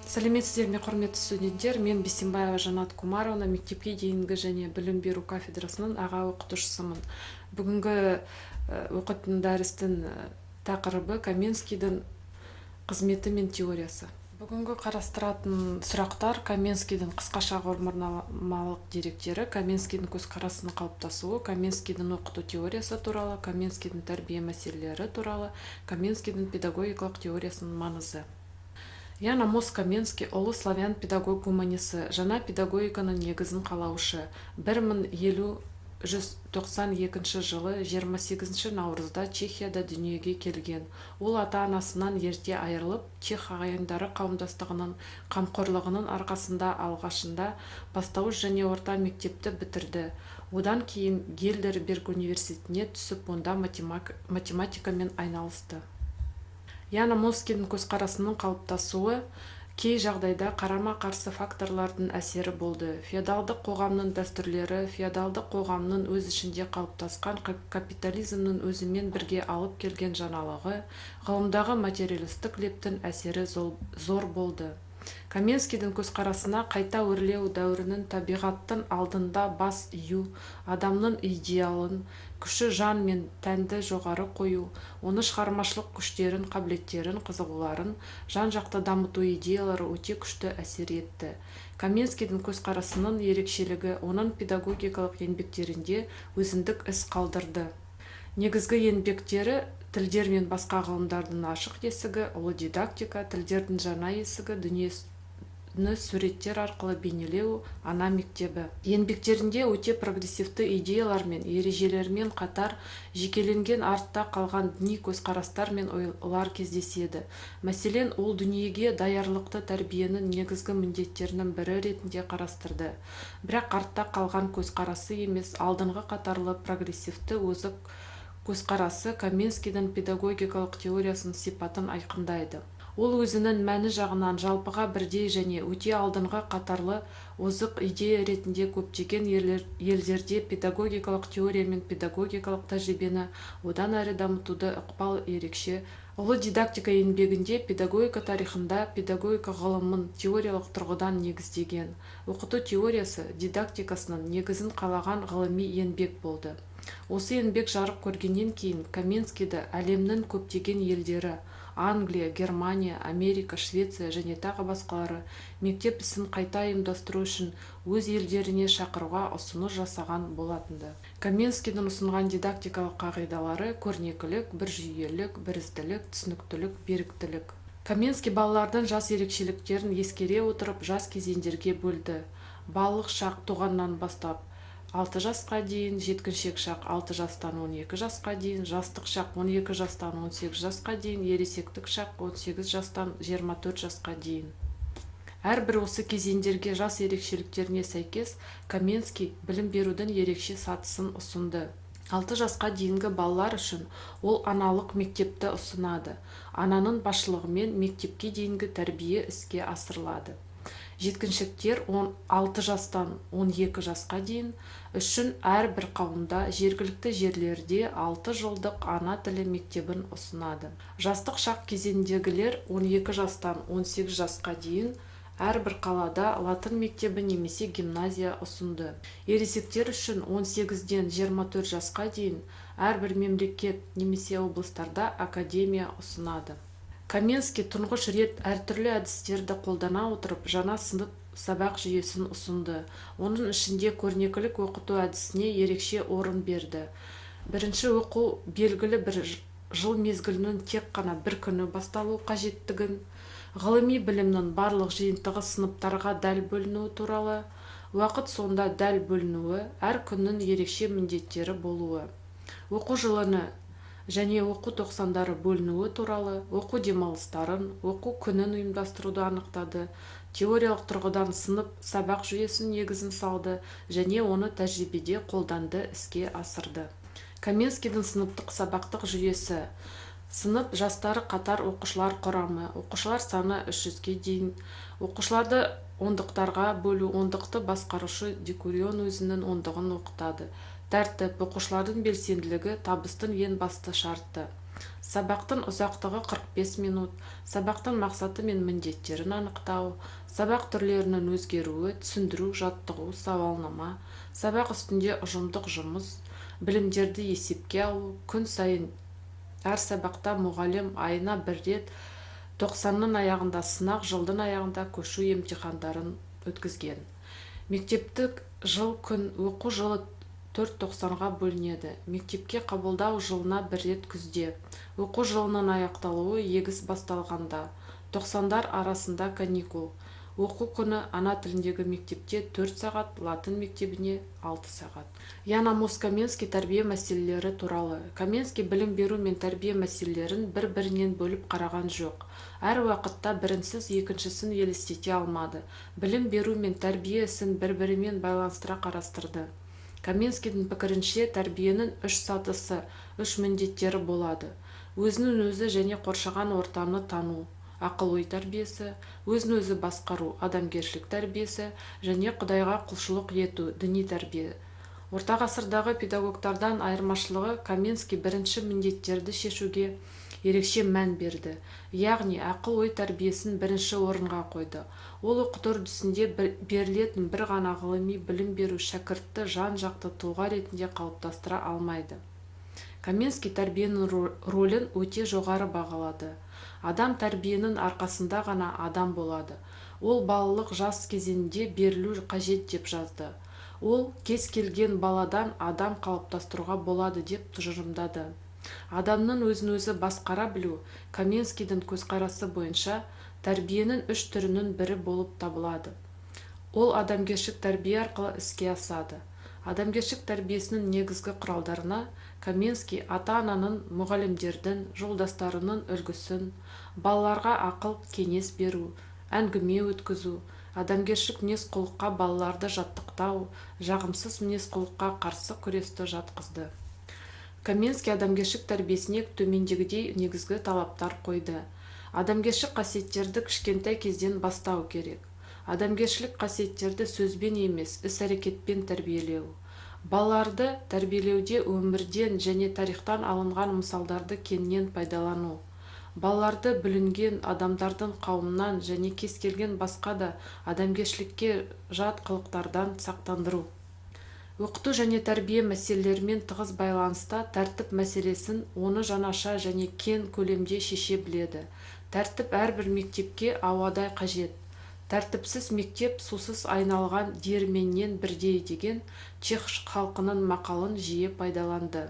Сәлеметсіздер ме, құрметті студенттер! Мен Бейсенбаева Жанат Кумаровна, мектепке дейінгі және білім беру кафедрасының аға оқытушысымын. Бүгінгі оқитын дәрістің тақырыбы: Коменскийдің қызметі мен теориясы. Бүгінгі қарастыратын сұрақтар: Коменскийдің қысқаша ғұмырнамалық деректері, Коменскийдің көзқарасының қалыптасуы, Коменскийдің оқыту теориясы туралы, Коменскийдің тәрбие мәселелері туралы, Коменскийдің педагогикалық теориясының маңызы. Ян Амос Коменский – ұлы славян педагог гуманисі, жаңа педагогиканың негізін қалаушы. 1192 жылы 28 наурызда Чехияда дүниеге келген. Ол ата-анасынан ерте айырылып, чех ағайындары қауымдастығының қамқорлығының арқасында алғашында бастауыш және орта мектепті бітірді. Одан кейін Гейдельберг университетіне түсіп, онда математикамен айналысты. Ян Амосскийдің көзқарасының қалыптасуы кей жағдайда қарама-қарсы факторлардың әсері болды: феодалдық қоғамның дәстүрлері, феодалдық қоғамның өз ішінде қалыптасқан капитализмнің өзімен бірге алып келген жаңалығы, ғылымдағы материалистік лептің әсері зор болды. Коменскийдің көзқарасына қайта өрлеу дәуірінің табиғаттың алдында бас ию, адамның идеалын, күші жан мен тәнді жоғары қою, оны шығармашылық күштерін, қабілеттерін, қызығуларын жан-жақты дамыту идеялары өте күшті әсер етті. Коменскийдің көзқарасының ерекшелігі оның педагогикалық еңбектерінде өзіндік із қалдырды. Негізгі еңбектері: «Тілдер мен басқа ғылымдардың ашық есігі», «Ұлы дидактика», «Тілдердің жаңа есігі», «Дүниені суреттер арқылы бейнелеу», «Ана мектебі». Еңбектерінде өте прогрессивті идеялар мен ережелермен қатар жекеленген артта қалған діни көзқарастар мен ойлар кездеседі. Мәселен, ол дүниеге даярлықты тәрбиенің негізгі міндеттерінің бірі ретінде қарастырды. Бірақ артта қалған көзқарасы емес, алдыңғы қатарлы прогрессивті озық көзқарасы Коменскийдің педагогикалық теориясының сипатын айқындайды. Ол өзінің мәні жағынан жалпыға бірдей және өте алдыңғы қатарлы озық идея ретінде көптеген елдерде педагогикалық теория мен педагогикалық тәжірибені одан әрі дамытуды ықпал ерекше. «Ұлы дидактика» еңбегінде педагогика тарихында педагогика ғылымын теориялық тұрғыдан негіздеген, оқыту теориясы, дидактикасының негізін қалаған ғылыми еңбек болды. Осы еңбек жарық көргеннен кейін Коменскийді әлемнің көптеген елдері – Англия, Германия, Америка, Швеция және тағы басқалары – мектеп ісін қайта ұйымдастыру үшін өз елдеріне шақыруға ұсыныс жасаған болатын-ды. Коменскийдің ұсынған дидактикалық қағидалары: көрнекілік, біржүйелік, бірізділік, түсініктілік, беріктілік. Коменский балалардың жас ерекшеліктерін ескере отырып, жас кезеңдерге бөлді: балалық шақ – туғаннан бастап 6 жасқа дейін, жеткіншек шақ – 6 жастан 12 жасқа дейін, жастық шақ – 12 жастан 18 жасқа дейін, ересектік шақ – 18 жастан 24 жасқа дейін. Әрбір осы кезеңдерге жас ерекшеліктеріне сәйкес Коменский білім берудің ерекше сатысын ұсынды. 6 жасқа дейінгі балалар үшін ол аналық мектепті ұсынады. Ананың басшылығымен мектепке дейінгі тәрбие іске асырылады. Жеткіншектер, 6 жастан 12 жасқа дейін, үшін әрбір қауымда, жергілікті жерлерде 6 жылдық ана тілі мектебін ұсынады. Жастық шақ кезеңіндегілер, 12 жастан 18 жасқа дейін, әрбір қалада латын мектебі немесе гимназия ұсынды. Ересектер үшін, 18-ден 24 жасқа дейін, әрбір мемлекет немесе облыстарда академия ұсынады. Коменский тұңғыш рет әртүрлі әдістерді қолдана отырып, жаңа сынып сабақ жүйесін ұсынды. Оның ішінде көрнекілік оқыту әдісіне ерекше орын берді. Бірінші оқу белгілі бір жыл мезгілінің тек қана бір күні басталу қажеттігін, ғылыми білімнің барлық жиынтығы сыныптарға дәл бөлінуі туралы, уақыт сонда дәл бөлінуі, әр күннің ерекше міндеттері болуы, оқу жылыны және оқу тоқсандары бөлінуі туралы, оқу демалыстарын, оқу күнін ұйымдастыруды анықтады. Теориялық тұрғыдан сынып сабақ жүйесінің негізін салды және оны тәжірибеде қолданды, іске асырды. Коменскийдің сыныптық сабақтық жүйесі: сынып жастары қатар оқушылар құрамы, оқушылар саны 300-ге дейін, оқушыларды ондықтарға бөлу, ондықты басқарушы декурион өзінің ондығын оқытады, тәртіп, оқушылардың белсенділігі табыстың ең басты шарты. Сабақтың ұзақтығы 45 минут. Сабақтың мақсаты мен міндеттерін анықтау. Сабақ түрлерінің өзгеруі: түсіндіру, жаттығу, сауалнама. Сабақ үстінде ұжымдық жұмыс. Білімдерді есепке алу. Күн сайын әр сабақта мұғалім, айына бір рет, тоқсанның аяғында сынақ, жылдың аяғында көшу емтихандарын өткізген. Мектептік жыл күн, оқу жылы төрт тоқсанға бөлінеді. Мектепке қабылдау жылына бір рет, күзде. Оқу жылының аяқталуы егіс басталғанда. Тоқсандар арасында каникул. Оқу күні ана тіліндегі мектепте 4 сағат, латын мектебіне 6 сағат. Ян Амос Коменский тәрбие мәселелері туралы. Коменский білім беру мен тәрбие мәселелерін бір-бірінен бөліп қараған жоқ. Әр уақытта бірінсіз екіншісін елестете алмады. Білім беру мен тәрбие ісін бір-бірімен байланыстыра қарастырды. Коменскийдің пікірінше, тәрбиенің үш сатысы, үш міндеттері болады: өзін-өзі және қоршаған ортаны тану – ақыл-ой тәрбиесі, өзін-өзі басқару – адамгершілік тәрбиесі және Құдайға құлшылық ету – діни тәрбие. Орта ғасырдағы педагогтардан айырмашылығы, Коменский бірінші міндеттерді шешуге ерекше мән берді, яғни ақыл-ой тәрбиесін бірінші орынға қойды. Ол оқыту үрдісінде берілетін бір ғана ғылыми білім беру шәкіртті жан-жақты тұлға ретінде қалыптастыра алмайды. Коменский тәрбиенің рөлін өте жоғары бағалады. Адам тәрбиенің арқасында ғана адам болады, ол балалық жас кезеңінде берілу қажет деп жазды. Ол кез келген баладан адам қалыптастыруға болады деп тұжырымдады. Адамның өзін-өзі басқара білу, Коменскийдің көзқарасы бойынша, тәрбиенің үш түрінің бірі болып табылады. Ол адамгершілік тәрбие арқылы іске асады. Адамгершілік тәрбиесінің негізгі құралдарына Коменский ата-ананың, мұғалімдердің, жолдастарының үлгісін, балаларға ақыл кеңес беру, әңгіме өткізу, адамгершілік мінез-құлыққа балаларды жаттықтау, жағымсыз мінез-құлыққа қарсы күресті жатқызды. Коменский адамгершілік тәрбиесіне төмендегідей негізгі талаптар қойды: Адамгершілік қасиеттерді кішкентай кезден бастау керек. Адамгершілік қасиеттерді сөзбен емес, іс-әрекетпен тәрбиелеу. Балаларды тәрбиелеуде өмірден және тарихтан алынған мысалдарды кеңінен пайдалану. Балаларды бүлінген адамдардың қауымынан және кез келген басқа да адамгершілікке жат қылықтардан сақтандыру. Оқыту және тәрбие мәселелерімен тығыз байланыста тәртіп мәселесін оны жаңаша және кең көлемде шеше біледі. Тәртіп әрбір мектепке ауадай қажет. Тәртіпсіз мектеп сусыз айналған диірменмен бірдей деген чех халқының мақалын жиі пайдаланды.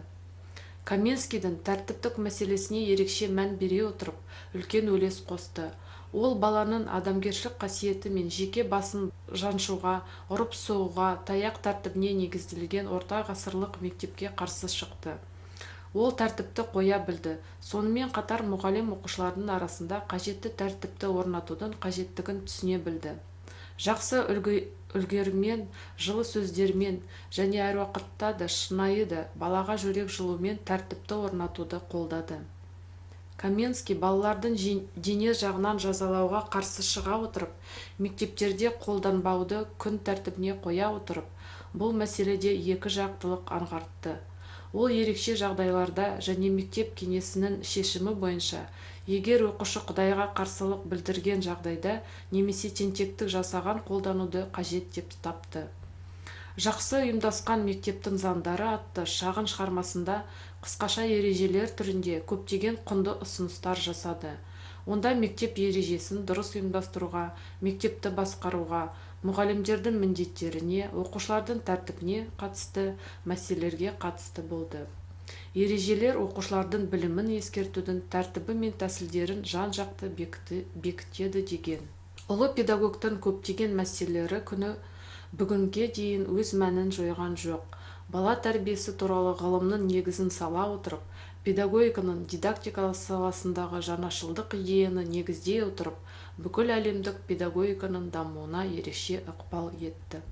Коменскийдің тәртіптік мәселесіне ерекше мән бере отырып, үлкен үлес қосты. Ол баланың адамгершілік қасиеті мен жеке басын жаншуға, ұрып-соғуға, таяқ тәртібіне негізделген орта ғасырлық мектепке қарсы шықты. Ол тәртіпті қоя білді. Сонымен қатар мұғалім оқушылардың арасында қажетті тәртіпті орнатудың қажеттігін түсіне білді. Жақсы үлгілермен, жылы сөздермен және әр уақытта да шынайы да балаға жүрек жылумен тәртіпті орнатуды қолдады. Коменский балалардың дене жағынан жазалауға қарсы шыға отырып, мектептерде қолданбауды күн тәртібіне қоя отырып, бұл мәселеде екі жақтылық аңғартты. Ол ерекше жағдайларда және мектеп кеңесінің шешімі бойынша, егер оқушы Құдайға қарсылық білдірген жағдайда немесе тентектік жасаған қолдануды қажет деп тапты. «Жақсы ұйымдасқан мектептің заңдары» атты шағын шығармасында қысқаша ережелер түрінде көптеген құнды ұсыныстар жасады. Онда мектеп ережесін дұрыс ұйымдастыруға, мектепті басқаруға, мұғалімдердің міндеттеріне, оқушылардың тәртібіне қатысты мәселелерге қатысты болды. Ережелер оқушылардың білімін ескертудің тәртібі мен тәсілдерін жан-жақты бекітеді деген. Ұлы педагогтың көптеген мәселелері күні бүгінге дейін өз мәнін жойған жоқ. Бала тәрбиесі туралы ғылымның негізін сала отырып, педагогиканың дидактикалық саласындағы жаңашылдық идеяны негіздей отырып, бүкіл әлемдік педагогиканың дамуына ерекше ықпал етті.